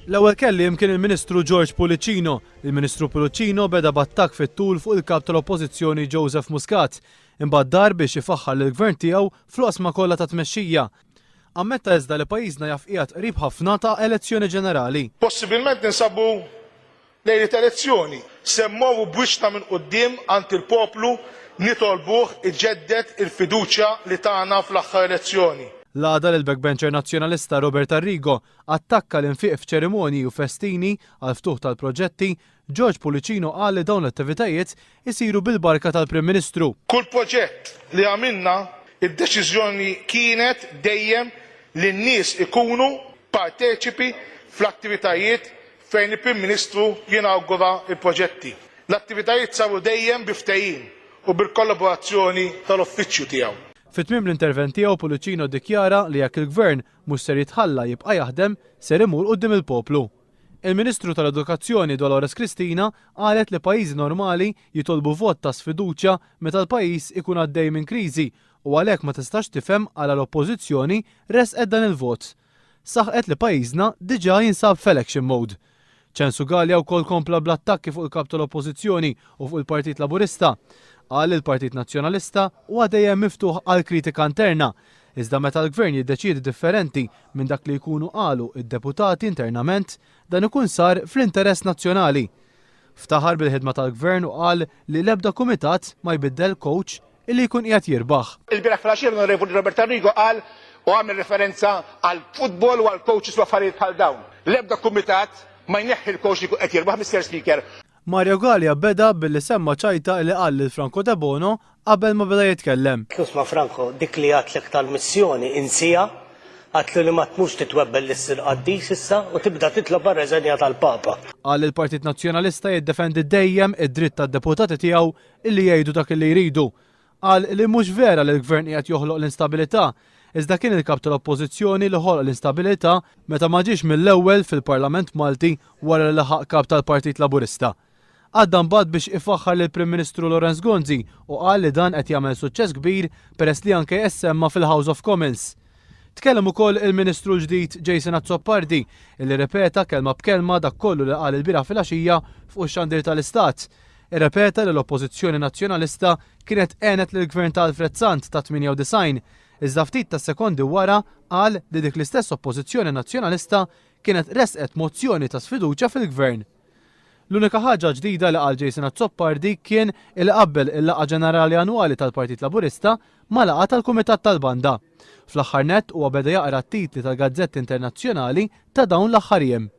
L-ewwel kelliem kien il-Ministru George Pullicino. Il-Ministru Pullicino beda b'attakk fit-tul fuq il-Kap tal-Oppożizzjoni Joseph Muscat. Imbagħad dar biex ifaħħar lill-Gvern tiegħu fl-oqsma kollha ta' tmexxija. Ammetta iżda li pajjiżna jaf qiegħed qrib ħafna ta' elezzjoni ġenerali. Possibilment ninsabu Lejliet elezzjoni, se mmorru b'wiċċna minn quddiem għand il-poplu nitolbuh iġedded il-fiduċja li tana fl-aħħar elezzjoni. L-għada li l-backbencher Nazzjonalista Robert Arrigo attakka l-infiq f'ċerimonji u festini għall-ftuħ tal-proġetti, George Pullicino qal li dawn l-attivitajiet isiru bil-barka tal-Prim Ministru. Kull proġett li għamilna, id-deċiżjoni kienet dejjem li n-nies ikunu parteċipi fl-attivitajiet fejn il-Prim Ministru jinawgura l-proġetti. L-attivitajiet saru dejjem bi ftehim u bil-kollaborazzjoni tal-Uffiċċju tiegħu. Fi tmiem l-intervent tiegħu Pullicino ddikjara li jekk il-Gvern mhux ser jitħalla jibqa' jaħdem, ser imur quddiem il-poplu. Il-Ministru tal-Edukazzjoni Dolores Cristina qalet li pajjiżi normali jitolbu vot ta' sfiduċja meta l-pajjiż ikun għaddej minn kriżi u għalhekk ma tistax tifhem għala l-Oppożizzjoni ressqet dan il-vot. Saħqet li pajjiżna diġà jinsab f'election mode. Ċensu Galea wkoll kompla bl-attakki fuq il-Kap tal-Oppożizzjoni u fuq il-Partit Laburista. Qal li l-Partit Nazzjonalista huwa dejjem miftuħ għal kritika interna, iżda meta l-Gvern jiddeċiedi differenti minn dak li jkunu qalu d-deputati internament, dan ikun sar fl-interess nazzjonali. Ftaħar bil-ħidma tal-Gvern u qal li l-ebda kumitat ma jbiddel coach illi jkun qiegħed jirbaħ. Ilbieraħ filgħaxija l-Onorevoli Robert Arrigo qal u għamel referenza għall-futbol u għall-coaches u affarijiet bħal dawn. L-ebda kumitat ma jneħħi l-coach li jkun qed jirbaħ, Mister Speaker. Mario Galea beda billi semma ċajta li qal lil Franco Debono qabel ma beda jitkellem. Għedtlu isma' Franco, dik li għadtlek tal-missjoni insiha, għadtlu li ma tmurx titwebbel li ssir qaddis issa u tibda titlob għar-reżenja tal-Papa. Qal li l-Partit Nazzjonalista jiddefendi dejjem id-dritt tad-deputati tiegħu illi jgħidu dak illi jridu. Qal li mhux vera li l-Gvern qiegħed joħloq l-instabilità, iżda kien il-Kap tal-Oppożizzjoni li ħoloq l-instabilità meta ma ġiex mill-ewwel fil-Parlament Malti wara li laħaq Kap tal-Partit Laburista. Għadda mbagħad biex ifaħħar lill-Prim Ministru Lawrence Gonzi u qal li dan qed jagħmel suċċess kbir peress li anke jissemma fil-House of Commons. Tkellem ukoll il-Ministru l-ġdid Jason Azzopardi illi rrepeta kelma b'kelma dak kollu li qal ilbieraħ filgħaxija fuq ix-xandir tal-Istat. Irrepeta li l-Oppożizzjoni Nazzjonalista kienet għenet lill-Gvern ta' Alfred Sant tat-98, iżda ftit tas-sekondi wara qal li dik l-istess Oppożizzjoni Nazzjonalista kienet ressqet mozzjoni ta' sfiduċja fil-Gvern. L-unika ħaġa ġdida li qal Jason Azzopardi kien illi qabbel il-laqgħa ġenerali annwali tal-Partit Laburista ma' laqgħa tal-Kumitat tal-Banda. Fl-aħħar nett huwa beda jaqra t-titli tal-gazzetti internazzjonali ta' dawn l-aħħar jiem.